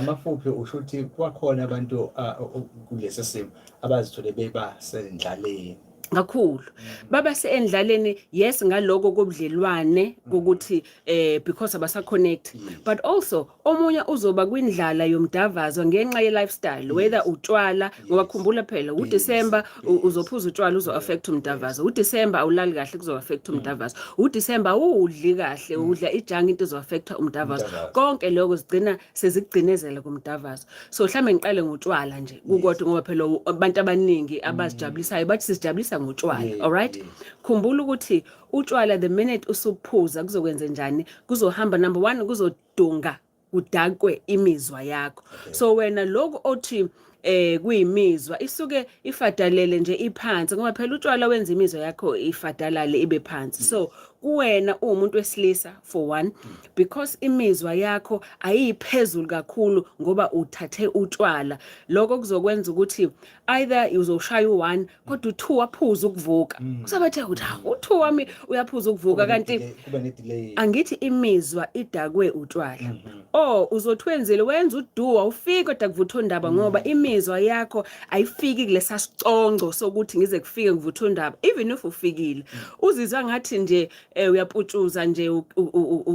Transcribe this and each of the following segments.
Amafuphi usho ukuthi kwakhona abantu kulesi simo abazithole beba sendlaleni. Kakhulu baba seendlaleni, yes, ngaloko kobudlelwane kokuthi because abasa connect, but also omunye uzoba kwindlala yomdavazo ngenxa ye lifestyle, whether utshwala, ngoba khumbula phela uDecember uzophuza utshwala, uzo affect umdavazo. UDecember awulali kahle, kuzo affect umdavazo. UDecember awudli kahle, udla ijunk, into izo affect umdavazo. Umdavazo. Konke lokho zigcina sezigcinezela kumdavazo. So mhlambe ngiqale ngotshwala nje kukodwa, ngoba phela abantu abaningi abazijabulisayo bathi sizijabulisa ngotshwala. Alright, khumbula ukuthi utshwala, the minute usuphuza, kuzokwenza njani? Kuzohamba, number 1, kuzodunga kudakwe imizwa yakho. So wena lokhu othi kuyimizwa isuke ifadalele nje iphansi, ngoba phela utshwala wenza imizwa yakho ifadalale, ibe phansi. So kuwena uwumuntu wesilisa, for one, because imizwa yakho ayiphezulu kakhulu ngoba uthathe utshwala, lokho kuzokwenza ukuthi either uzoshaya u1 kodwa u2 waphuza ukuvuka. Kusabathe ukuthi, "Hawu, u2 wami uyaphuza ukuvuka," kanti Kuba ne-delay. Angithi imizwa idakwe utshwala? Oh, uzothi wenzile, wenza uduwa, ufike kodwa kuvutha undaba, ngoba imizwa yakho ayifiki kulesa sicongo sokuthi ngize kufike ngivutha undaba. Even if ufikile, uzizwa ngathi nje uyaputshuza nje,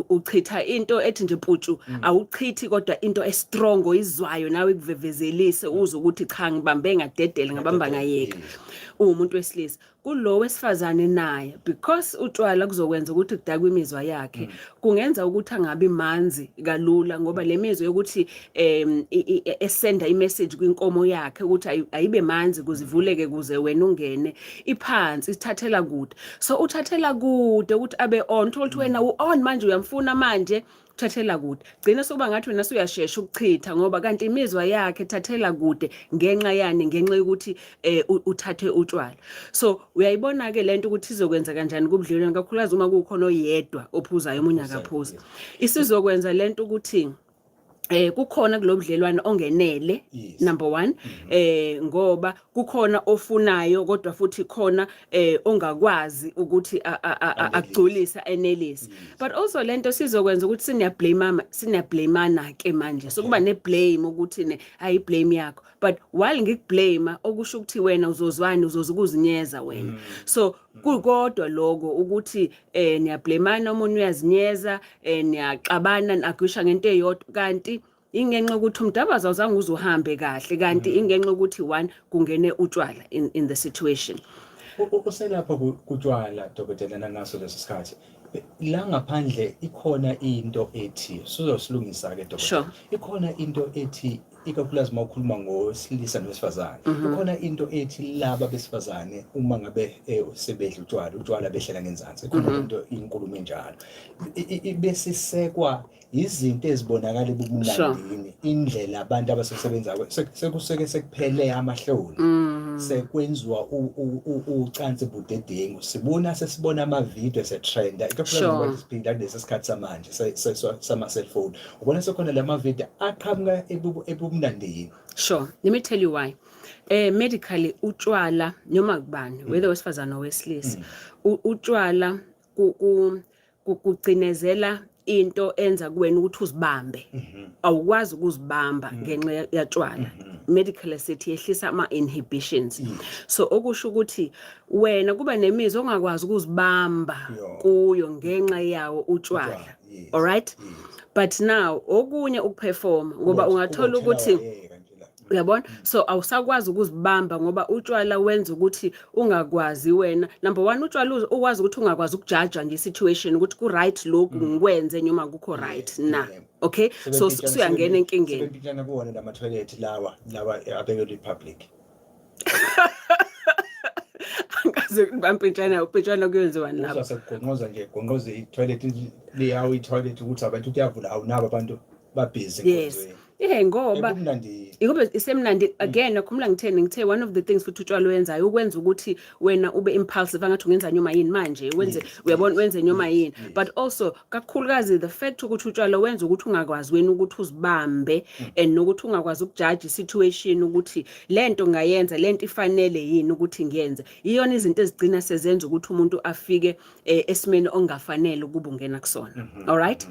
uchitha into ethi nje putshu, awuchithi kodwa into estrong oyizwayo nawe ikuvevezelise, uzwe ukuthi cha, ngibambe ngadedela, ngabamba ngayeka, uwumuntu wesilisa. Kulo wesifazane naye, because utshwala kuzokwenza ukuthi kudakwe imizwa yakhe, kungenza ukuthi angabi manzi kalula, ngoba le mizwa yokuthi esenda imessage kwinkomo yakhe ukuthi ayibe manzi kuzivuleke kuze wena ungene, iphansi, isithathela kude. So uthathela kude ukuthi abe on, uthola ukuthi wena u-on manje, uyamfuna manje, uthathela kude, gcina sokuba ngathi wena suyashesha ukuchitha, ngoba kanti imizwa yakhe ethathela kude ngenxa yani? Ngenxa yokuthi uthathe utshwala. So uyayibona ke lento ukuthi izokwenza kanjani kubudlelwane, kakhulukazi uma kukhona oyedwa ophuzayo, omunye akaphuza. Isizokwenza lento ukuthi kukhona kulobudlelwane ongenele, number 1, ngoba kukhona ofunayo kodwa futhi khona ongakwazi ukuthi akugculise, enelise. But also lento sizokwenza ukuthi siniya blame, siniya-blameana ke manje. So kuba ne blame ukuthi ne ayi blame yakho, but while ngikublame, okusho ukuthi wena uzozwani, uzozukuzinyeza wena. So kukodwa lokho ukuthi niyablamana, omunye uyazinyeza, niyaxabana, nagwisha ngento eyodwa, kanti ingenxa ukuthi umdabazo awuzange uze uhambe kahle, kanti ingenxa ukuthi one, kungene utshwala in the situation. Uselapha kutshwala, dokotela, nangaso leso sikhathi la ngaphandle ikhona into ethi sizosilungisa ke, dokotela. Sure. Ikhona into ethi, ikakhulukazi uma ukhuluma ngosilisa nowesifazane, ikhona into ethi laba besifazane uma ngabe sebedla utshwala, utshwala behlela ngenzansi. Ikhona into, inkulumo enjalo besisekwa izinto ezibonakala ebumnandini, indlela abantu abasesebenzayo, sekuseke sekuphele amahloni, sekwenziwa ucansi budedengu. Sibona sesibona amavidiyo esetrenda, ikakhulukazi ngoba siphila kulesi sikhathi samanje sama-cellphone, ubona sekhona la mavidiyo aqhamuka ebumnandini. Sure. Let me tell you why. Medically utshwala noma kubani, whether wesifazane or wesilisa, utshwala kugcinezela into enza kuwena ukuthi uzibambe. Awukwazi ukuzibamba ngenxa yatshwala. Medically sithi yehlisa ama inhibitions. So okusho ukuthi wena kuba nemizwa ongakwazi ukuzibamba kuyo ngenxa yawo utshwala. Utshwala, yes. All right? But now okunye ukuperform, ngoba ungathola ukuthi wayeka nje la. Uyabona, so awusakwazi ukuzibamba ngoba utshwala wenza ukuthi ungakwazi wena, number 1, utshwala ukwazi ukuthi ungakwazi ukujaja nje situation ukuthi ku right lokhu ngikwenze noma kukho right na. Okay, so suyangena enkingeni. Sebempintshana kuwona lama toilet lawa abekelwe i-public. Angaze bampintshana, upintshana kuyenziwa lapho? Uzasekugonqoza nje, gonqoze i-toilet liyawo, i-toilet ukuthi abantu kuyavula, awunabo abantu babhizi enkonzweni. Ngoba Ebumnandini. Ingoba isemnandi again, akhumula ngitheni, ngithe one of the things futhi utshwala wenzayo ukwenza ukuthi wena ube impulsive, angathi ungenza noma yini manje, wenze, uyabona, wenze noma yini. But also kakhulukazi the fact ukuthi utshwala wenza ukuthi ungakwazi wena ukuthi uzibambe and nokuthi ungakwazi ukujaji situation ukuthi lento ngayenza, lento ifanele yini ukuthi ngiyenze, iyona izinto ezigcina sezenza ukuthi umuntu afike esimeni ongafanele ukuba ungena kusona. All right?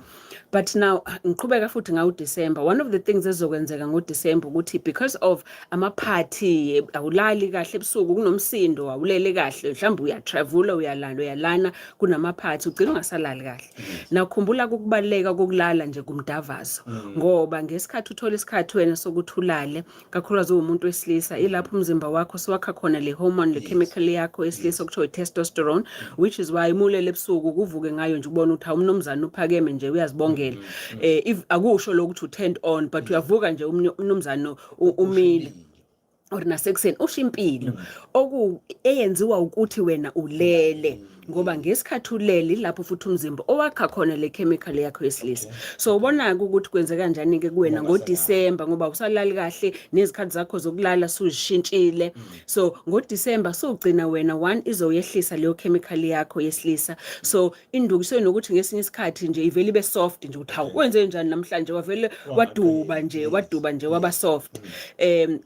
But now ngiqhubeka futhi ngawo December. One of the things ezokwenzeka ngoDecember ukuthi because of amaphathi, awulali kahle ebusuku, kunomsindo, awulele kahle, mhlawumbe uyatravela, uyalala, uyalana, kunamaphathi, ugcina ungasalali kahle. Nakhumbula ukubaluleka kokulala nje kumdavazo, ngoba ngesikhathi uthola isikhathi wena sokuthi ulale, kakhulukazi uwumuntu wesilisa, ilapho umzimba wakho siwakha khona le hormone, le chemical yakho yesilisa okuthiwa i-testosterone, which is why umulele ebusuku kuvuke ngayo nje ubona ukuthi awumnumzane uphakeme nje, uyazibongela. If akusho lokuthi u-turned on, but uyavuka nje umnumzane umile or nasekuseni usho impilo oku eyenziwa ukuthi wena ulele, ngoba ngesikhathi ulele ilapho futhi umzimba owakha khona le chemical yakho yesilisa. So ubona-ke ukuthi kwenzeka kanjani-ke kuwena Ngoba ngoDisemba, ngoba usalali kahle, nezikhathi zakho zokulala suzishintshile. So ngoDisemba sugcina wena one izoyehlisa leyo chemical yakho yesilisa. So induku senokuthi ngesinye isikhathi nje ivele ibe soft nje, ukuthi hawu, wenze njani namhlanje, wavele waduba nje, waduba nje, waba soft,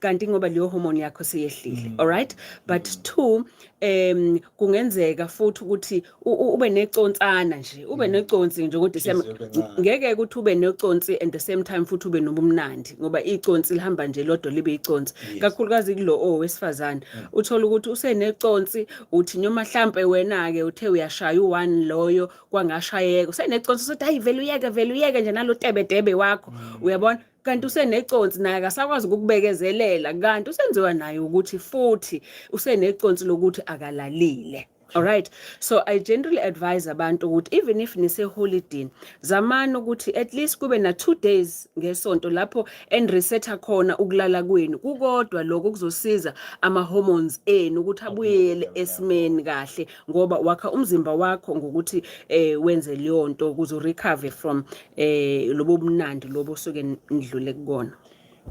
kanti ngoba leyo hormone yakho seyehlile. Alright, but two, kungenzeka futhi ukuthi ube neconsana nje, ube neconsi nje ngoDisemba. Inhliziyo ibe ncane. Ngeke ukuthi ube neconsi and the same time futhi ube nobumnandi, ngoba iconsi lihamba nje lodwa libe iconsi, kakhulukazi kulo owesifazane. Uthola ukuthi useneconsi, uthi noma mhlambe wena ke uthe uyashaya u1 loyo kwangashayeka, useneconsi, usothi hayi, vele uyeke, vele uyeke nje nalo tebedebe wakho, uyabona, kanti useneconsi naye akasakwazi ukukubekezelela, kanti usenziwa naye ukuthi futhi useneconsi lokuthi akalalile. Alright, so I generally advise abantu ukuthi even if nise holiday, zamani ukuthi at least kube na 2 days ngesonto lapho eniresetha khona ukulala kwenu. Kukodwa lokho kuzosiza ama hormones enu ukuthi abuyele esimeni kahle, ngoba wakha umzimba wakho ngokuthi wenze leyo nto ukuze recover from lobo bumnandi lobo osuke nidlule kukona.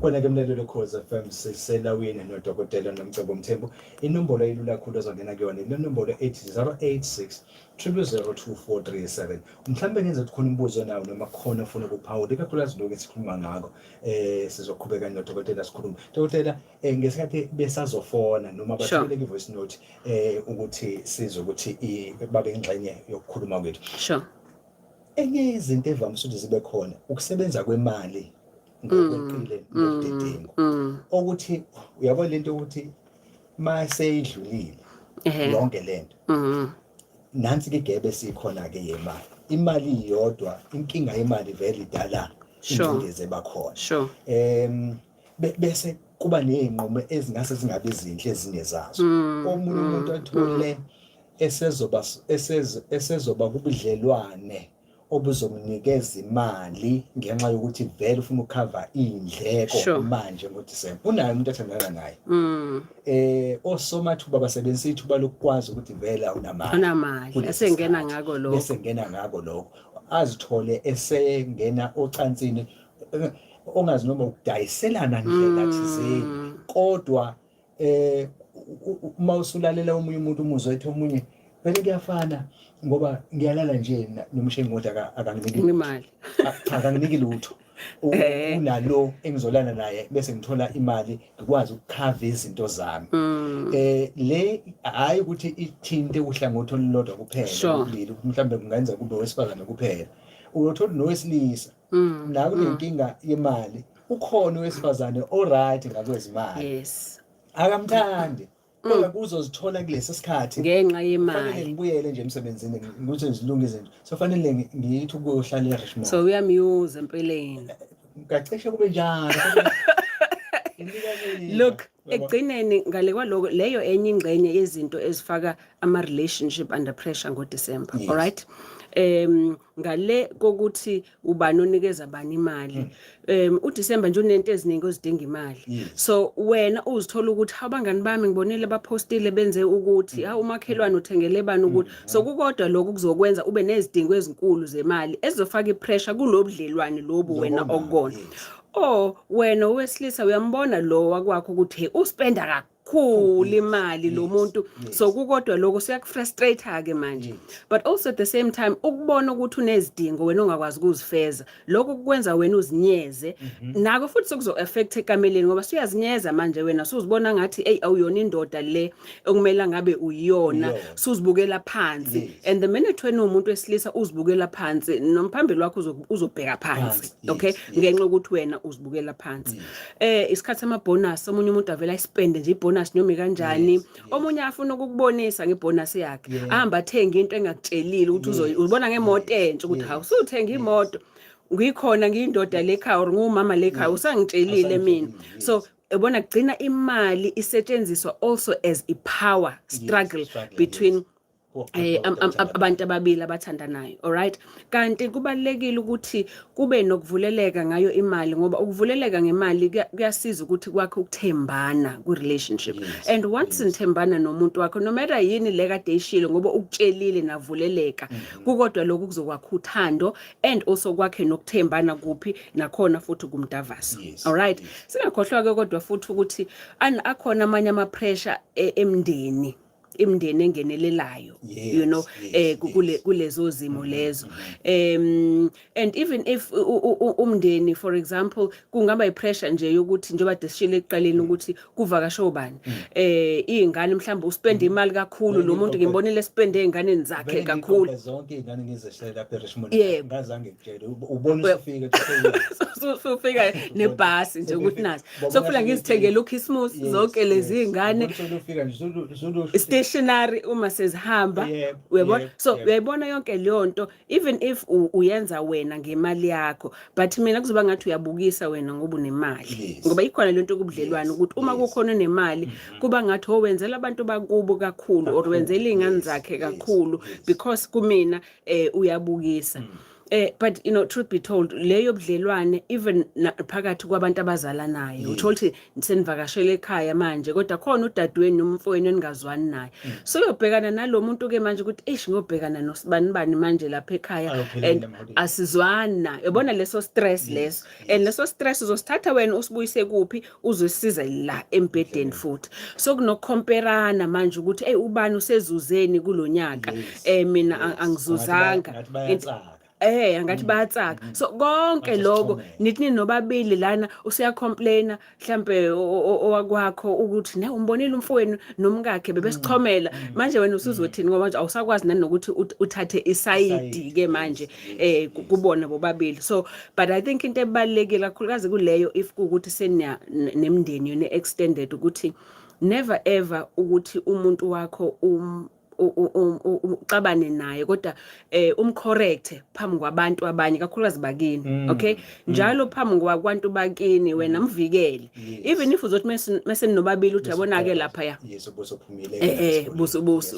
Khona-ke, mlaleli Khozi FM, siselawini nodokotela Nomcebo Mthembu. Inombolo elula kakhulu ozongena kuyona ile nombolo ethi 086 0002437. Mhlawumbe ngenza ukuthi khona umbuzo nawo noma khona ofuna ukuphawula, ikakhulukazi lokhu esikhuluma ngako. Sizoqhubeka nodokotela sikhuluma. Dokotela, ngesikhathi besazofona noma bathumele i-voice note ukuthi sizwe ukuthi babe ingxenye yokukhuluma kwethu. Enye izinto evamise ukuthi zibe khona ukusebenza kwemali ngokweqile nobudedengu, ukuthi uyabona lento ukuthi maseyidlulile yonke lento, nansi ke igebe esikhona ke yemali. Imali iyodwa inkinga yemali vele idala ingcindezi ebakhona. Bese kuba nezinqumo ezingase zingabi zinhle ezinye zazo. Omunye umuntu athole esezoba kubudlelwane obuzomnikeza imali ngenxa yokuthi vele ufuna ukukhava iy'ndleko manje ngoDisemba. Unaye umuntu athandana naye. Osomathuba basebenzisa ithuba lokukwazi ukuthi vele awunamali. Unamali. Kulesi Esengena sikhathi. Ngako lokho. Bese ngena ngako lokho. Azithole esengena ocansini ongazi noma ukudayiselana ndlela thizeni, kodwa uma usulalela omunye umuntu, umuzwa ethi omunye, vele kuyafana ngoba ngiyalala nje nomsheni kodwa akanginiki lutho. Imali. Cha, akanginiki lutho. Unalo engizolana naye bese ngithola imali, ngikwazi ukukhava izinto zami. Le hayi ukuthi ithinte uhlangothi olulodwa kuphela ubulili, mhlawumbe kungenza kube wesifazane kuphela, uyothola nowesilisa la kunenkinga yemali, ukhona owesifazane oright ngakwezimali, akamthandi, kodwa kuzozithola kulesi sikhathi ngenxa kufanele yemali. Ngibuyele nje emsebenzini ukuthi zilunge izinto, so fanele ngithi ukuyohlala eRichmond. So uyamuse empeleni. Ngacishe kube njalo. Nginika mina. Look, Uyabona? Ekugcineni ngale kwaloko, leyo enye ingxenye yezinto ezifaka ama-relationship under pressure ngoDecember. Alright, ngale kokuthi ubani onikeza bani imali, uDecember nje unento eziningi ozidinga imali. So wena uzithola ukuthi abangani bami ngibonile bapostile benze ukuthi ha umakhelwane uthengele bani ukuthi, so kukodwa lokho kuzokwenza ube nezidingo ezinkulu zemali ezizofaka ipressure kulobudlelwane lobu wena Lobo okukona. Yes. Oh, wena owesilisa uyambona lo wakwakho ukuthi hey, uspenda ngokukhulu imali lo muntu. So kukodwa lokho siyakufrustrate ke manje. But also at the same time, ukubona ukuthi unezidingo wena ongakwazi ukuzifeza, lokho kukwenza wena uzinyeze. Nako futhi sekuzo affect ekameleni, ngoba suyazinyeza manje wena, suzibona ngathi, hey, awuyona indoda le okumele ngabe uyiyona. Suzibukela phansi. And the minute wena umuntu wesilisa uzibukela phansi, nomphambili wakho uzobheka phansi. Okay, ngenxa yokuthi wena uzibukela phansi. Isikhathi sama-bonus, omunye umuntu avela ayispende nje ibonus noma kanjani. Omunye afuna ukukubonisa ngebonus yakhe, ahamba athenge into engakutshelile ukuthi uzobona ngemoto entsha ukuthi, hawu, usuthenga imoto, ngikhona ngiyindoda lekhaya or ngumama lekhaya, usangitshelile mina. So ubona kugcina imali isetshenziswa also as a power struggle struggle, between yes, abantu ababili abathandanayo, alright? Kanti kubalekile ukuthi kube nokuvuleleka ngayo imali, ngoba ukuvuleleka ngemali kuyasiza ukuthi kwakhe ukuthembana ku relationship. And once nithembana nomuntu wakho, no matter yini le kade ishilo, ngoba ukutshelile navuleleka, kukodwa lokhu kuzokwakha uthando and also kwakhe nokuthembana kuphi nakhona futhi kumdavaso. Alright, singakhohlwa ke kodwa futhi ukuthi akhona amanye ama pressure emndeni, imndeni engenelelayo, kulezo zimo lezo. And even if umndeni, for example, kungaba ipressure nje yokuthi njengoba desishile ekuqaleni ukuthi kuvakashe obani, izingane, mhlawumbe uspend imali kakhulu lo muntu, ngimbonile spend ezinganeni zakhe Vele kakhulu. ngiqoqe zonke iy'ngane ngizeshele lapha eRichmond. Ngazange ngikutshele, ubona usufika. Sufika nebhasi nje ukuthi nazi sofuna ngizithengele uChristmas zonke lezi iy'ngane. Ufika nje Stationary uma sezihamba, uyabona. So uyayibona yonke leyo nto, even if uyenza wena ngemali yakho, but mina kuzoba ngathi uyabukisa wena ngoba unemali. Ngoba ikhona lento yobudlelwane ukuthi uma kukhona onemali, kuba ngathi wenzela abantu bakubo kakhulu or wenzela iy'ngane zakhe kakhulu, because kumina uyabukisa. But truth be told, leyo budlelwane even phakathi kwabantu abazalanayo, uthola ukuthi senivakashele ekhaya manje, kodwa khona udadewenu nomfowenu eningazwani naye. So uyobhekana nalo muntu ke manje ukuthi, eish, ngiyobhekana nosibani bani manje lapha ekhaya Ayophelela and emaholidini. Asizwani naye. Uyabona leso stress leso, and leso stress uzosithatha wena usibuyise kuphi? Uzosiza la embhedeni futhi. So kunokucomparana manje ukuthi, hey, ubani usezuzeni kulonyaka, mina angizuzanga. Ngathi bayatsaka. Angathi bayatsaka. So konke Ngathi lokho asichomele. Nithi nobabili lana usuyacomplaina mhlambe owakwakho ukuthi ne umbonile umfowenu nomkakhe bebesichomela. Manje wena usuzothini, ngoba manje awusakwazi nanokuthi uthathe isayidi Isayidi, ke manje kubona bobabili. So but I think into ebalekile kakhulukazi kuleyo, if kuukuthi seniya nemndeni yone extended, ukuthi never ever ukuthi umuntu wakho uxabane naye, kodwa umcorrect phambi kwabantu abanye, kakhulukazi bakini. Okay, njalo phambi kwakwantu bakini wena mvikele. Even if uzothi mase ninobabili uthi, yabona ke lapha ya, Yes, ubusophumile.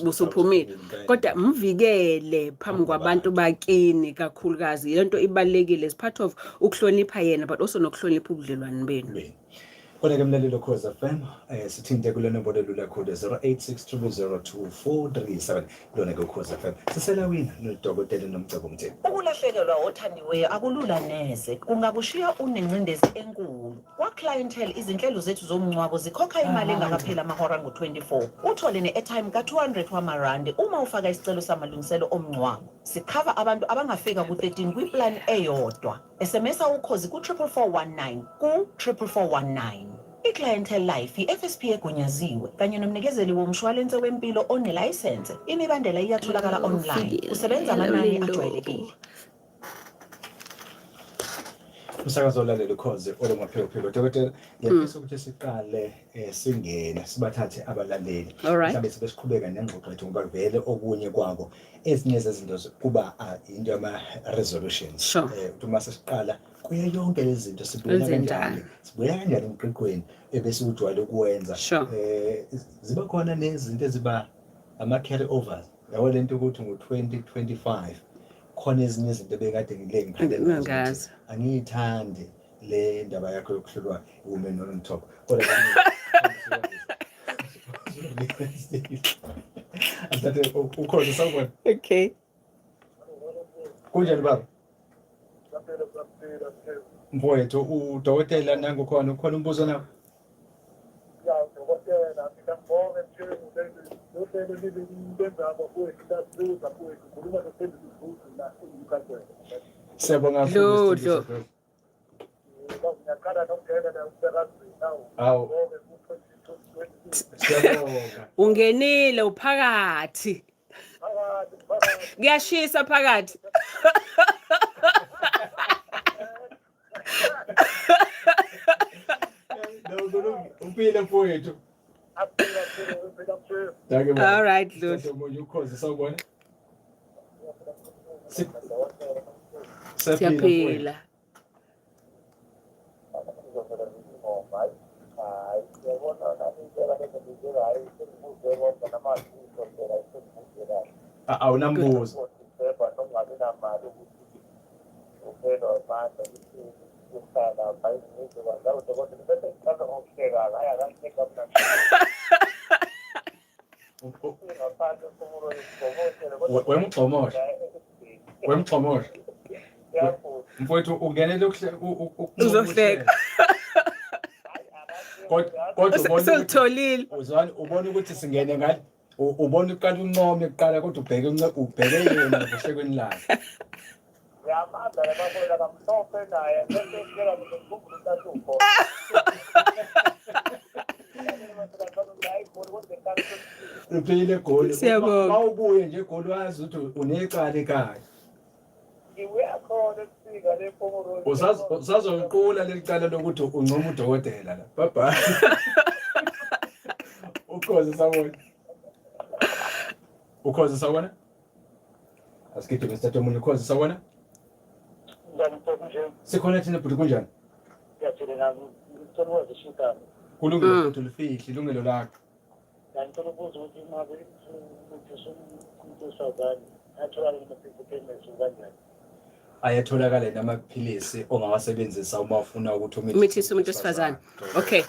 Busuphumile, kodwa mvikele phambi kwabantu bakini kakhulukazi. Lento ibalekile as part of ukuhlonipha yena, but also nokuhlonipha ubudlelwane benu. Benu. Kodwa ke mlaleli Ukhozi FM, sithinte kule nombolo elula khulu 0860002437, kulona ke Ukhozi FM. Siselawina noDokotela Nomcebo Mthembu. Ukulahlekelwa othandiweyo akulula neze, kungakushiya unengcindezi enkulu. Kwa-Clientele izinhlelo zethu zomngcwabo zikhokha imali engakapheli amahora angu-24. Uthole ne-airtime ka-200 wamarandi uma ufaka isicelo samalungiselo omngcwabo. Sikhava abantu abangafika ku-13 kwiplani eyodwa. SMS ukhozi ku-44419 ku-44419. I-Clientele Life i-FSP egunyaziwe kanye nomnikezeli womshwalense wempilo onelayisense. Imibandela iyatholakala online. Kusebenza amanani ajwayelekile. Umsakazo olalela Ukhozi olungaphiko. Dokotela, ngiyafisa ukuthi siqale singene sibathathe abalaleli. Mhlawumbe sibe siqhubeka nengxoxo yethu, ngoba vele okunye kwako ezinye zezinto kuba into yama resolutions. Ukuthi uma sesiqala kuyo yonke lezi zinto sibuyela Wenze kanjani? njani? Sibuyela kanjani emgqigqweni ebesiwujwayele ukuwenza? Ziba khona nezinto eziba ama carry overs. Yabo lento ukuthi ngo-2025 khona ezinye izinto ebekade ngile ngiphile nazo ukuthi Ngazi. angiyithandi le ndaba yakho yokuhlulwa women on top, kodwa asithathe ukhona. Sawubona. Okay. Kunjani baba? Mfowethu, udokotela nangu khona, ukhona umbuzo nawo? Ya, dokotela, mina Bonke Mthembu, lohlelo libe lenza abafowethu lasibuza mfowethu, khuluma noSthembiso Dludlu la eNewcastle. Siyabonga kakhulu. Dludlu. Sithembiso Dludlu. Ngiyaqala nokungena la umsakazweni nawo. Awu. Bonke ku-2026. Siyabonga. Ungenile uphakathi. Phakathi, phakathi. Kuyashisa phakathi. Uphile mfowethu. Aphila, aphila, aphila, aphila. Dankie baba. All right, Dludlu. Sithathe omunye ukhozi, sawubona. Siyaphila mfowethu. Siyaphila. Ngizovela ngithi ingoma, hayi, hayi, uyabona nami impela lento ngizwe, hayi, sengibuzwe kodwa namazwi ngizovela sengibuzwe kahle. Awunambuzo. Ngithemba nokungabi namali ukuthi uphelwa amandla ukuthi uhlala hayi ngizwe kwandawo dokotela bese ngiqala ngokuhleka, hayi akahleka mina ngaphandle empumulo yokugqokoshela. Wemgxomosha. Wemgxomosha. Mfowethu ungenele Uzohleka. Kodwa ubona ukuthi Sewutholile. Uzwani, ubona ukuthi singene ngale, ubona uqala uncome kuqala kodwa ubheke ubheke yena ngohlekweni lakhe. Ngiyamanda lababona kamhlophe naye bese ngikela mina ngikhumbula ukuthi ukhona. Uphile eGoli. Siyabonga. Mawubuye nje eGoli wazi ukuthi unecala ekhaya. Ngibuya khona ebusika le Pomerode. Usazoqula leli cala lokuthi uncoma udokotela la. Bye bye. Ukhozi, sawubona. Ukhozi, sawubona. Asigijime sithathe omunye. Ukhozi, sawubona. Njani mfowethu nje? Sikhona thina bhuti, kunjani? Ngiyaphila nami. Ngicela ukwazi igama. Kulungile futhi ulifihle ilungelo lakho. Ngicela ukubuza ukuthi ngabe ukuthi umuntu wesifazane atholakala nama-philisi kanjani? Ayatholakala namaphilisi ongawasebenzisa uma ufuna ukuthi Umithise umuntu wesifazane. Okay.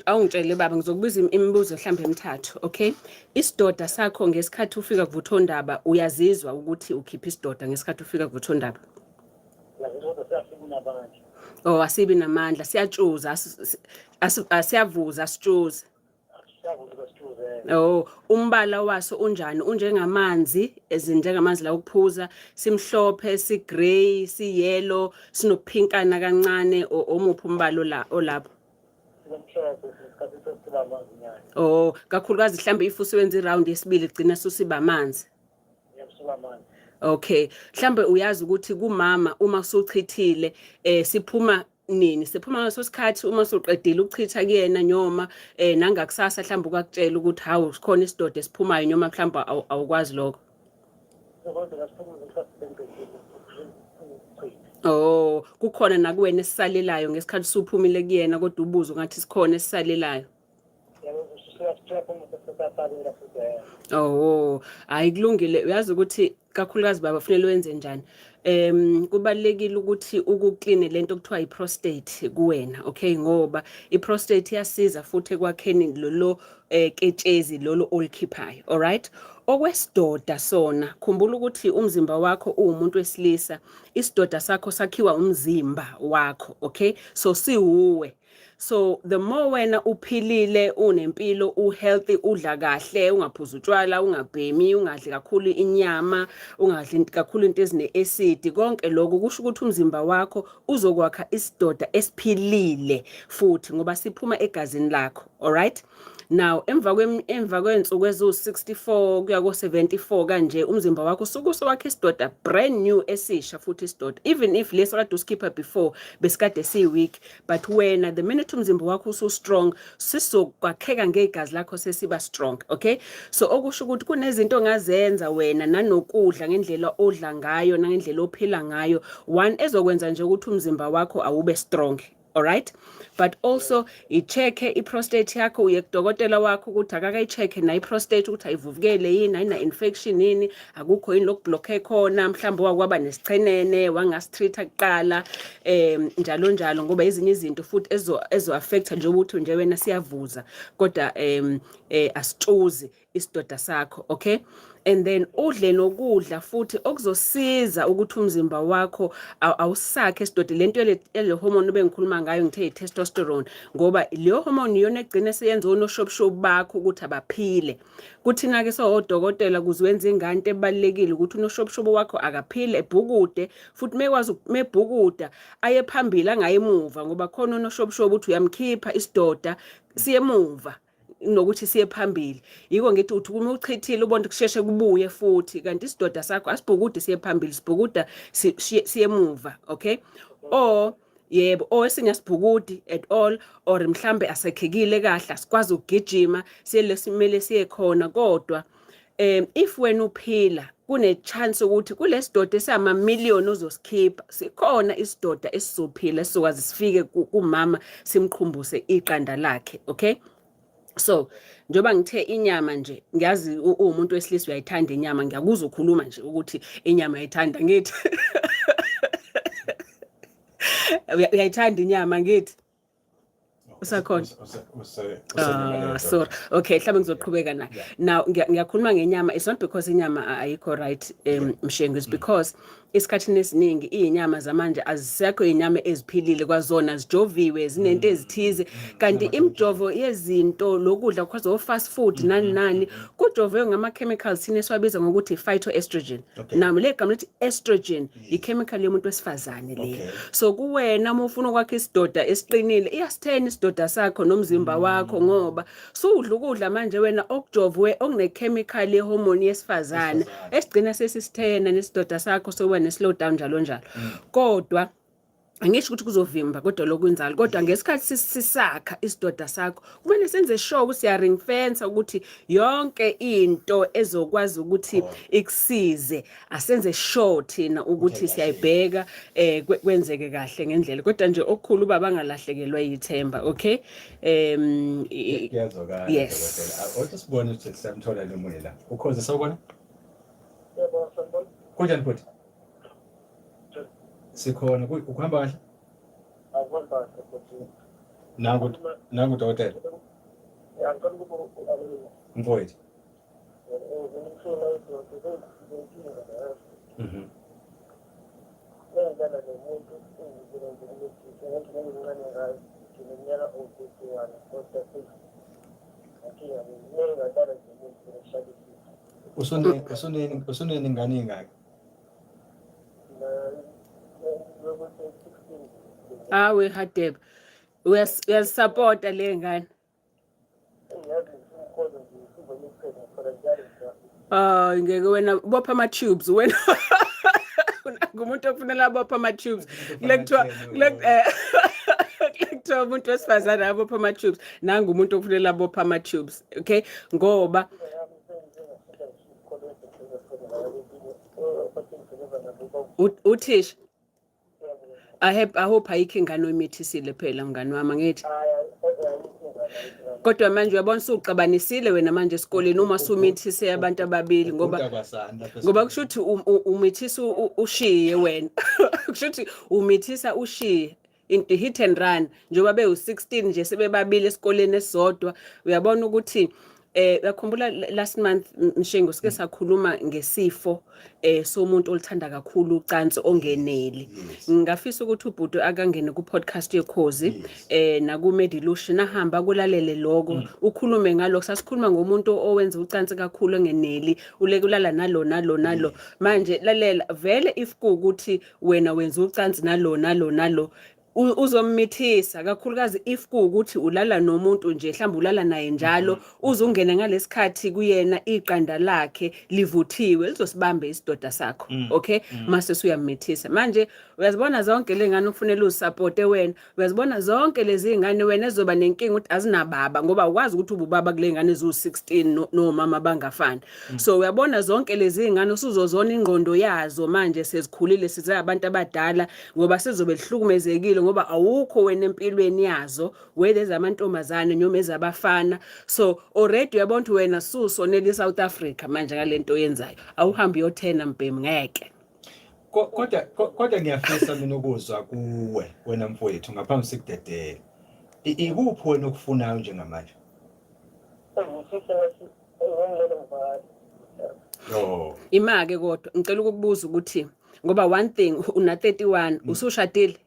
Awungitshele baba, ngizokubuza imibuzo mhlawumbe emithathu, okay? Isidoda sakho ngesikhathi ufika kuvuthondaba, uyazizwa ukuthi ukhipha isidoda ngesikhathi ufika kuvuthondaba? Kodwa siyafika unabanje. Oh, asibi namandla, siyatshuza, siyavuza, asitshuzi. Siyavuza, sithuzele. Oh, umbala waso unjani? Unjengamanzi, ezinjengamanzi la ukuphuza, simhlophe, si-grey, si-yellow, sinokuphinkana kancane, omuphi umbala la olapho? Sinomhlophe, isikhathi sesiba amanzinyana. Oh, kakhulukazi mhlambe if usebenza i-round yesibili gcina susiba amanzi. Yebo, amanzi. Okay, mhlambe uyazi ukuthi kumama uma usuchithile siphuma nini? Siphuma ngaso sikhathi uma usuqedile ukuchitha kuyena noma nangakusasa mhlambe ukakutshela ukuthi hawu, sikhona isidoda esiphumayo noma mhlambe awukwazi lokho? Kodwa kasiphuma ngesikhathi sengiqedile ukuchitha. Oh, kukhona nakuwena esisalelayo ngesikhathi usuphumile kuyena kodwa ubuze ngathi sikhona esisalelayo? Yebo, siyaphuma sesisasalela futhi. Oh, hayi kulungile. Uyazi ukuthi kakhulukazi baba kufanele wenze njani? Kubalekile ukuthi ukukline lento okuthiwa i-prostate kuwena, okay? Ngoba i-prostate iyasiza futhi ekwakheni lolo ketshezi lolo olukhiphayo, alright? Okwesidoda sona, khumbula ukuthi umzimba wakho uwumuntu wesilisa, isidoda sakho sakhiwa umzimba wakho, okay? So siwuwe. So the more wena uphilile, unempilo, u-healthy, udla kahle, ungaphuzi utshwala, ungabhemi, ungadli kakhulu inyama, ungadli kakhulu into ezine-acid, konke lokho kusho ukuthi umzimba wakho uzokwakha isidoda esiphilile futhi ngoba siphuma egazini lakho, alright? Now emva kwensuku eziwu-64 kuya ko-74 kanje umzimba wakho usuke usowakha isidoda brand new esisha futhi isidoda, even if leso kade usikhipha before besikade siyi-weak, but wena the minute umzimba wakho usu-strong sizokwakheka ngegazi lakho sesiba strong, okay? So okusho ukuthi kunezinto ongazenza wena nanokudla ngendlela odla ngayo nangendlela ophila ngayo, one ezokwenza nje ukuthi umzimba wakho awube strong, alright? But also i-check-e i-prostate yakho, uye kudokotela wakho ukuthi akakayi-check-e nayo i-prostate ukuthi ayivuvukele yini, ayina-infection yini, akukho yini lokublokhe khona, mhlawumbe wakwaba nesichenene wangasitreat-a kuqala, njalo njalo, ngoba ezinye izinto futhi ezo-affect-a nje ukuthi nje wena siyavuza kodwa asitshuzi isidoda sakho, okay? And then udle nokudla futhi okuzosiza ukuthi umzimba wakho awusakhe esidoda lento ele hormone obengikhuluma ngayo, ngithe i-testosterone, ngoba leyo hormone iyona egcina seyenza onoshobushobu bakho ukuthi abaphile. Kuthina-ke sowodokotela, kuze wenze ingane, into ebalulekile ukuthi unoshobushobo wakho akaphile, ebhukude futhi, mekwazi mebhukuda aye phambili, angayi emuva, ngoba khona unoshobushobo uthi uyamkhipha isidoda siye emuva nokuthi siye phambili. Yiko ngithi uthi uma uchithile ubona kusheshe kubuye futhi, kanti isidoda sakho asibhukudi siye phambili, sibhukuda siye emuva, okay? Or yebo, or esinye asibhukudi at all, or mhlambe asekhekile kahle, asikwazi ukugijima siye lesimele siye khona. Kodwa if wena uphila, kune chance ukuthi kulesidoda esamamiliyoni ozosikhipha sikhona isidoda esizophila, esizokwazi sifike kumama simqhumbuse iqanda lakhe, okay? So njengoba ngithe inyama nje, ngiyazi uwumuntu wesilisa, uyayithanda inyama, ngiyakuzwa ukhuluma nje ukuthi inyama uyayithanda, ngithi uyayithanda inyama, ngithi usakhona? Ah, sorry. Okay, mhlawumbe ngizoqhubeka naye. Now ngiyakhuluma ngenyama. It's not because inyama ayikho right, Mshengu, it's because esikhathini esiningi izinyama zamanje azisekho izinyama eziphilile kwazona, zijoviwe, zinento ezithize, kanti imijovo yezinto lokudla kwazo fast food nani nani kujovwe ngama chemicals thina esiwabiza ngokuthi phytoestrogen. Now le gama lithi estrogen i-chemical yomuntu wesifazane leyo. So kuwena uma ufuna ukwakha isidoda esiqinile, iyasithena isidoda sakho nomzimba wakho, ngoba sudla ukudla manje wena okujovwe okune-chemical ye-hormone yesifazane Yesifazane. esigcina sesisithena nesidoda sakho, sokuba ne-slow down njalo njalo. Kodwa angisho ukuthi kuzovimba kodwa lokwenzalo, kodwa ngesikhathi sisakha isidoda sakho kumele senze sure ukuthi siya ring fence ukuthi yonke into ezokwazi ukuthi ikusize, asenze sure thina ukuthi kahle. Siyayibheka kwenzeke kahle ngendlela. Kodwa nje okukhulu uba bangalahlekelwa yithemba, okay? Kuyazwakala. Yes. Dokotela, othi sibone ukuthi siyamthola nomunye la ukhoze. Sawubona. Yebo, sanibona. Kunjani futhi? Sikhona. Ukuhamba kahle? Akuhamba kahle futhi. Nangu, nangu dokotela. Ya, ngicela ukuba u-Alina. Mfowethu. Ngimfuna udokotela, inkinga yazi. Bengidlala nomuntu engibona nje ukuthi ngendlela engincane ngayo, ngineminyaka ewu-31, kodwa inkinga ngingadlala nje umuntu ngishalisile. Usuneningane ingaki? Yokuthi 16. Awe Hadebe, uyasupporta le ngane? Engiyazi ngifuna ukhoza nje isivele kuphela ngithola njalo njalo. Ah, ngeke wena bopha ama tubes wena. Ngumuntu ofunela bopha ama tubes. Kule kuthiwa umuntu wesifazane abopha ama tubes. Nangu umuntu ofunela bopha ama tubes, okay? Ngoba Inkinga yami sengisengashintsha ngisho isikole esengisebenza ngayo kwesinye osebenza nabo. Uthisha I hope ayikho ingane oyimithisile phela, mngani wami, angithi? Hayi, ayikho ingane, ayikho. Kodwa manje uyabona usuxabanisile wena manje esikoleni uma sumithise abantu ababili, ngoba Ubuda kwasani lapha ngoba esikoleni. kusho ukuthi umithisa ushiye wena, kusho ukuthi umithisa ushiye into, hit and run, njengoba bewu-16 nje sebebabili esikoleni esisodwa. Uyabona ukuthi uyakhumbula last month, Mshengu, sike sakhuluma ngesifo somuntu olithanda kakhulu ucansi ongeneli. Ngingafisa ukuthi ubhuti akangene ku podcast yekhozi naku Medilution, ahamba kulalele lokho ukhulume ngalokho. Sasikhuluma ngomuntu owenza ucansi kakhulu engeneli, uleke ulala nalo nalo nalo. Manje lalela, vele if kuwukuthi wena wenza ucansi nalo nalo nalo, uzomithisa, kakhulukazi if kuwukuthi ulala nomuntu nje, mhlawumbe ulala naye njalo, uzungena ngalesikhathi kuyena iqanda lakhe livuthiwe, lizosibamba isidoda sakho, okay? Mase suyamithisa. Manje uyazibona zonke le ngane ukufunela uzisupporte wena, uyazibona zonke lezi ngane wena ezoba nenkinga ukuthi azinababa, ngoba ukwazi ukuthi ububaba kule ngane eziwu-16 nomama bangafani. So uyabona zonke lezi ngane usuzozona ingqondo yazo manje sezikhulile, size abantu abadala, ngoba sizobe lihlukumezekile ngoba awukho wena empilweni yazo, whether ezamantombazane noma ezabafana. So already uyabona ukuthi wena susonela iSouth Africa manje ngalento oyenzayo. Awuhambe uyothena, mbhemu, ngeke. Kodwa ngiyafisa mina ukuzwa kuwe wena mfowethu ngaphambi sikudedele. Ikuphi wena okufunayo njengamanje? Engifisa ngathi engingeke ngivale. Oh. Imake kodwa ngicela ukukubuza ukuthi, ngoba one thing, una 31, usushadile?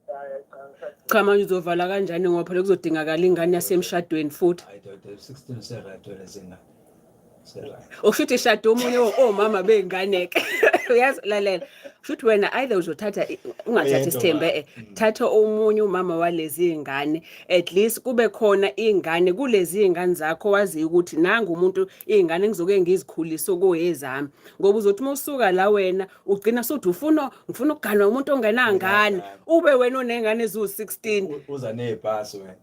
Hayi, cha, ngishadile. Cha, manje uzovala kanjani, ngoba phela kuzodingakala ingane yasemshadweni futhi? Hayi doda, 16 se-right wena, zingane. Se-right. Okusho ukuthi shada omunye omama bey'ngane ke. Uyazi, lalela, kusho ukuthi wena either uzothatha ungathathi Oyedwa isithembe, ubaba. Thatha omunye umama walezi y'ngane, at least kube khona ingane kulezi y'ngane zakho waziyo ukuthi nangu umuntu iy'ngane engizoke ngizikhulise okuyezami, ngoba uzothi uma usuka la wena ugcina suthi ufuna ngifuna ukuganwa umuntu ongenangane, ube wena onengane eziwu-16. Uza nebhasi wena.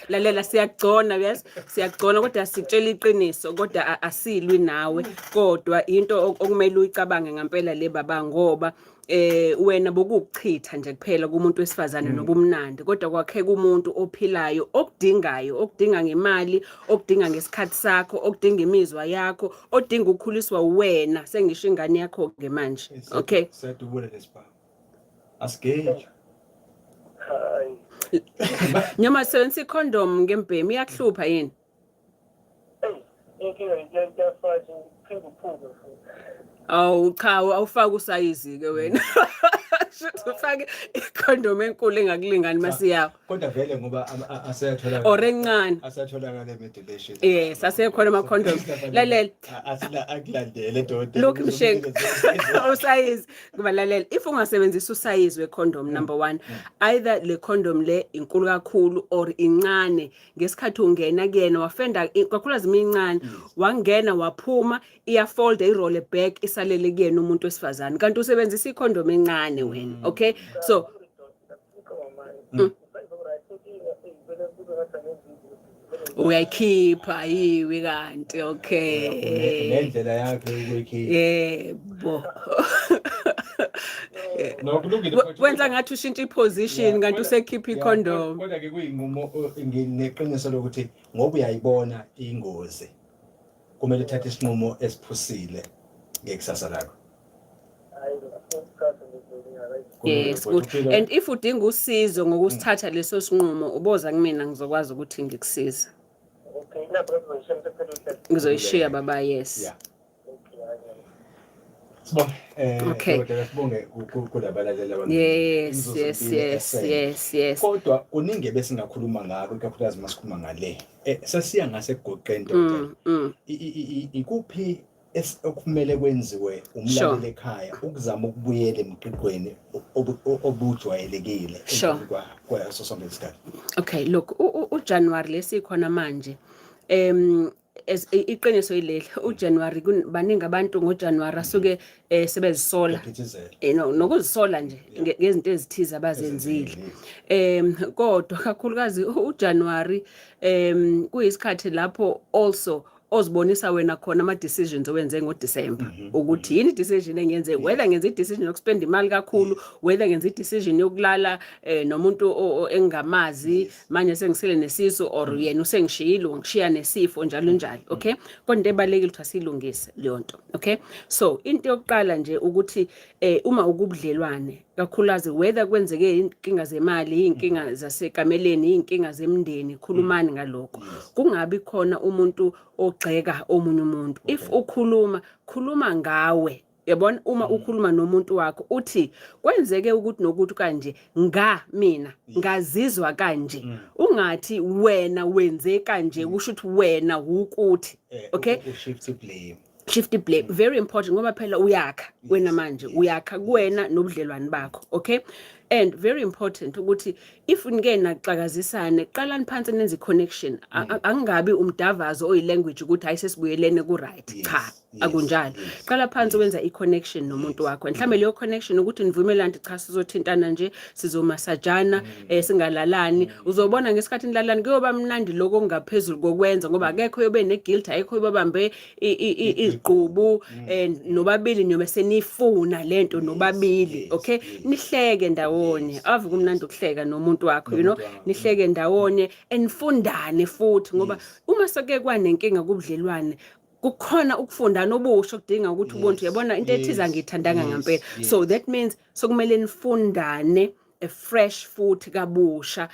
Lalela, siyakugcona, uyazi, siyakugcona, kodwa sikutshela iqiniso, kodwa asilwi nawe, kodwa into okumele uyicabange ngempela le, baba, ngoba wena bokukuchitha nje kuphela kumuntu wesifazane nobumnandi, kodwa kwakheka umuntu ophilayo okudingayo, okudinga ngemali, okudinga ngesikhathi sakho, okudinga imizwa yakho, odinga ukukhuliswa wena, sengisho ingane yakho ke manje, okay? Siyadubula lesibhamu. Asigeji. Hayi. Noma sebenzisa icondom ngembhemi, iyakuhlupha yini? Eyi, inkinga kuyafana nje, uphinde uphume futhi. Awu cha, awufaki usayizi ke wena. Shuthi ufake icondom enkulu engakulingani masiyawo. Kodwa vele ngoba aseyatholakala. Or encane. Asatholakala e-medication. Yes, asekhona ama-condom. Lalela. Asila akulandele, dokotela. Look, Mshengu. Usayizi. Kuba lalela, if ungasebenzisa usayizi wecondom, number 1, either le condom le inkulu kakhulu or incane, ngesikhathi ungena kuyena wafenda, kakhulukazi imincane, wangena waphuma, iyafold, iroll back, isalele kuyena umuntu wesifazane, kanti usebenzisa icondom encane wena, okay? So uyayikhipha yiwi kanti, okay? Nendlela yakhe ukuyikhipha. Yebo. No, kulungile mfowethu. Wenza ngathi ushintsha iposition, kanti usekhipha icondom. Kodwa ke kuyinqumo, ngineqiniso lokuthi ngoba uyayibona ingozi, kumele uthathe isinqumo esiphusile ngekusasa lakho. Yes, good. And if udinga usizo ngokusithatha leso sinqumo, uboza kumina, ngizokwazi ukuthi ngikusize. Okay, inamba ngizoyishiya msephela uhlelo. Ngizoyishiya, baba, yes. Yeah. Okay, hayi. Sibonge dokotela, sibonge kulabalaleli abaningi. Imizuzu emibili esele. Kodwa kuningi ebesingakhuluma ngakho, ikakhulukazi masikhuluma ngale. Sesiya ngasekugoqeni, dokotela. Ikuphi okumele kwenziwe umlaleli ekhaya ukuzama ukubuyela emgqigqweni obujwayelekile kwaso sonke isikhathi? Okay, look, uJanuary lesikhona manje. As iqiniso yileli, uJanuary baningi abantu ngoJanuary asuke sebezisola. Phithizela. No, nokuzisola nje ngezinto ezithize abazenzile. Kodwa kakhulukazi uJanuary kuyisikhathi lapho also ozibonisa wena khona ama decisions owenze ngoDecember, ukuthi yini decision engiyenze, whether ngenze i-decision yokuspend imali kakhulu, whether ngenze i-decision yokulala nomuntu engingamazi, manje sengisele nesisu, or yena usengishiyile, wangishiya nesifo, njalo njalo, okay? Kodwa into ebalulekile ukuthi asiyilungise leyo nto, okay? So into yokuqala nje ukuthi uma ukubudlelwane, kakhulukazi whether kwenzeke inkinga zemali, inkinga zasekameleni, inkinga zemndeni, khulumani ngalokho, kungabi khona umuntu ogxeka omunye umuntu. If ukhuluma, khuluma ngawe, yabona? Uma ukhuluma nomuntu wakho uthi kwenzeke ukuthi nokuthi kanje, nga mina ngazizwa kanje, ungathi wena wenze kanje, kusho ukuthi wena ukuthi okay. Ushift blame. Shift blame, very important, ngoba phela uyakha wena manje, uyakha kuwena nobudlelwane bakho, okay? And very important ukuthi if nike naxakazisane, qalani phansi nenze i-connection. Angingabi umdavazo oyi-language ukuthi hayi, sesibuyelene ku-right. Cha, akunjalo. Qala phansi wenza i-connection nomuntu wakho. Mhlawumbe leyo connection ukuthi nivumelane ukuthi cha, sizothintana nje, sizomasajana, singalalani. Uzobona ngesikhathi nilalani kuyoba mnandi lokho okungaphezulu kokwenza, ngoba akekho yobe ne-guilt, ayikho yobabambe iziqubu, nobabili niyobe senifuna lento nobabili, okay? Nihleke ndawonye. Ave kumnandi ukuhleka nomuntu wakho. Nomuntu wakho. Nihleke ndawonye and fundane futhi, ngoba uma seke kwanenkinga kubudlelwane, kukhona ukufundana obusha okudinga ukuthi ubone ukuthi, yabona, into ethize angiyithandanga ngempela. So that means sokumele nifundane. afresh futhi kabusha,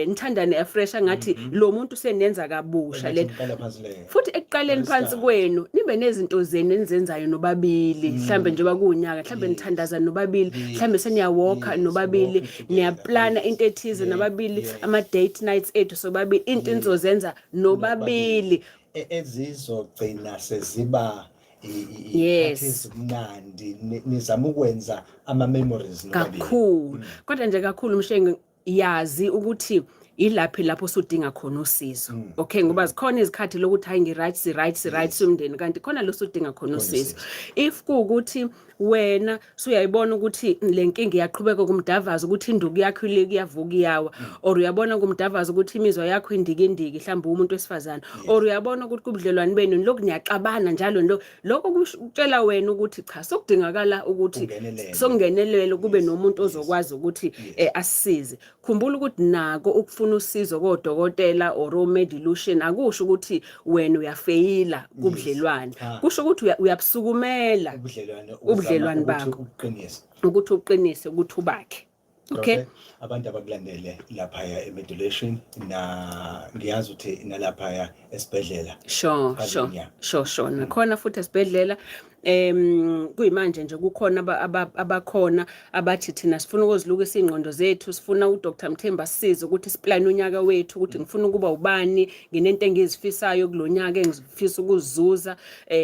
nithandane afresh, angathi lo muntu senenza kabusha le. Ngiqala phansi le. Futhi ekuqaleni phansi Restart. kwenu nibe nezinto zenu enizenzayo nobabili, mhlambe njengoba kuwunyaka, mhlambe nithandaza nobabili, mhlambe seniyawalka nobabili, walking together. niyaplana into ethize nobabili, ama-date nights ethu sobabili, into enizozenza nobabili. Ezizogcina seziba iy'khathi ezimnandi, nizama ukwenza ama-memories nobabili. Kakhulu, kodwa nje kakhulu, Mshengu, yazi ukuthi ilaphi lapho usudinga khona usizo, okay? Ngoba zikhona izikhathi lokuthi hayi, ngi-right, si-right, si-right siwumndeni, kanti khona lo sudinga khona usizo. If kuwukuthi wena suyayibona ukuthi le nkinga iyaqhubeka kumdavazo, ukuthi induku yakho ile kuyavuka iyawa, or uyabona kumdavazo ukuthi imizwa yakho indikindiki, mhlawumbe umuntu wesifazane, or uyabona ukuthi kubudlelwane benu lokhu niyaxabana njalo, lokho kutshela wena ukuthi cha, sokudingakala ukuthi Ungenelele. sokungenelela, kube nomuntu ozokwazi ukuthi asisize. Khumbula ukuthi nako ukufuna usizo kodokotela or o-Medilution akusho ukuthi wena uyafeyila kubudlelwane. Cha. Kusho ukuthi uyabusukumela ubudlelwane, ubudlelwane uzama ukuthi bakho. ubuqinise. Ukuthi uqinise, ukuthi ubakhe, okay? Abantu abakulandele laphaya e-Medilution, na ngiyazi ukuthi nalaphaya esibhedlela. Sure. Phambili. Sure, nakhona futhi esibhedlela, kuyimanje nje kukhona abakhona abathi thina sifuna ukuzilukisa ingqondo zethu, sifuna uDr Mthembu asisize ukuthi siplane unyaka wethu, ukuthi ngifuna ukuba ubani, nginento engizifisayo kulonyaka engifisa ukuzuza,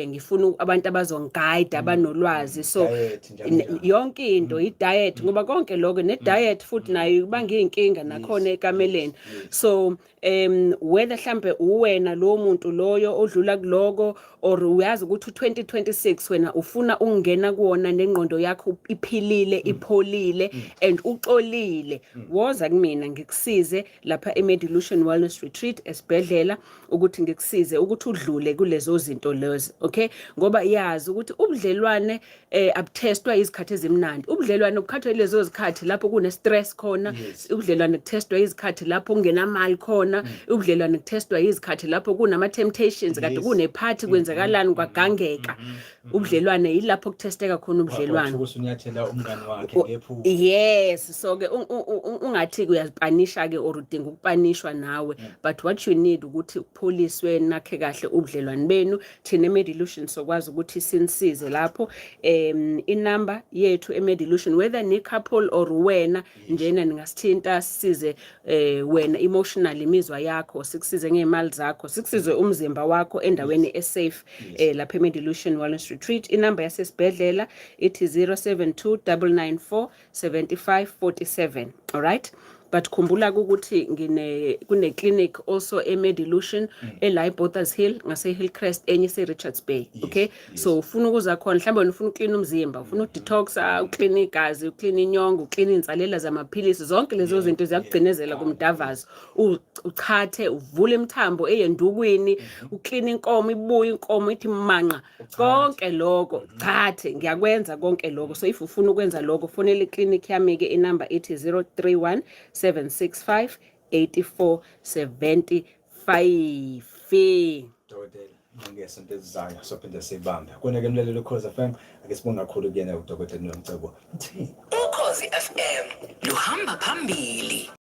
ngifuna abantu abazongiguide, abanolwazi, so Diet, njalo njalo. Yonke into, i-diet, ngoba konke lokho ne-diet futhi nayo kubanga iy'nkinga nakhona ekameleni. So whether mhlambe uwena lo muntu loyo odlula kuloko, or uyazi ukuthi u2026 wena ufuna ukungena kuwona nengqondo yakho iphilile, ipholile and uxolile, woza kumina ngikusize lapha eMedilution Wellness Retreat esibhedlela, ukuthi ngikusize ukuthi udlule kulezo zinto lezo, okay? Ngoba yazi ukuthi ubudlelwane abuthestwa izikhathi ezimnandi, ubudlelwane bukhathwa lezo zikhathi lapho kune stress khona. Ubudlelwane kuthestwa izikhathi lapho kungenamali khona, ubudlelwane kuthestwa izikhathi lapho kunama temptations, kade kune party, kwenzakalani, kwagangeka ubudlelwane, yilapho kuthesteka khona ubudlelwane. Wathuka usunyathela umngani wakhe ngephupho. Yes, so ke ungathi uyazipanisha ke or udinga ukupanishwa nawe, but what you need ukuthi upholiswe, nakhe kahle ubudlelwane benu. Thina eMedilution sokwazi ukuthi sinisize lapho. Inamba yethu eMedilution, whether ni couple or wena njena, ningasithinta sisize wena emotionally, imizwa yakho, sikusize ngezimali zakho, sikusize umzimba wakho endaweni esafe, lapha eMedilution Wellness Retreat. Inamba yasesibhedlela ithi 072 994 7547, all right? But khumbula ukuthi ngine kune clinic also eMedilution ela eBothas Hill ngase Hillcrest, enye ise Richards Bay. Okay, so ufuna ukuza khona, mhlawumbe wena ufuna uklina umzimba, ufuna udetoxa, uklina igazi, uklina inyongo, uklina insalela zamaphilisi, zonke lezo zinto ziyakugcinezela kumdavazo, uchathe, uvule imithambo eyendukwini, uklina inkomo, ibuye inkomo ithi manqa, konke lokho chathe, ngiyakwenza konke lokho. So if ufuna ukwenza lokho, fonela iclinic yami ke, inamba ithi 031 765 8475. Dokotela, ngesonto ezizayo sophinde sibambe kona ke. Mlaleli Ukhozi FM, ake sibonge kakhulu kuyena uDokotela Nomcebo Mthembu. Ukhozi FM luhamba phambili.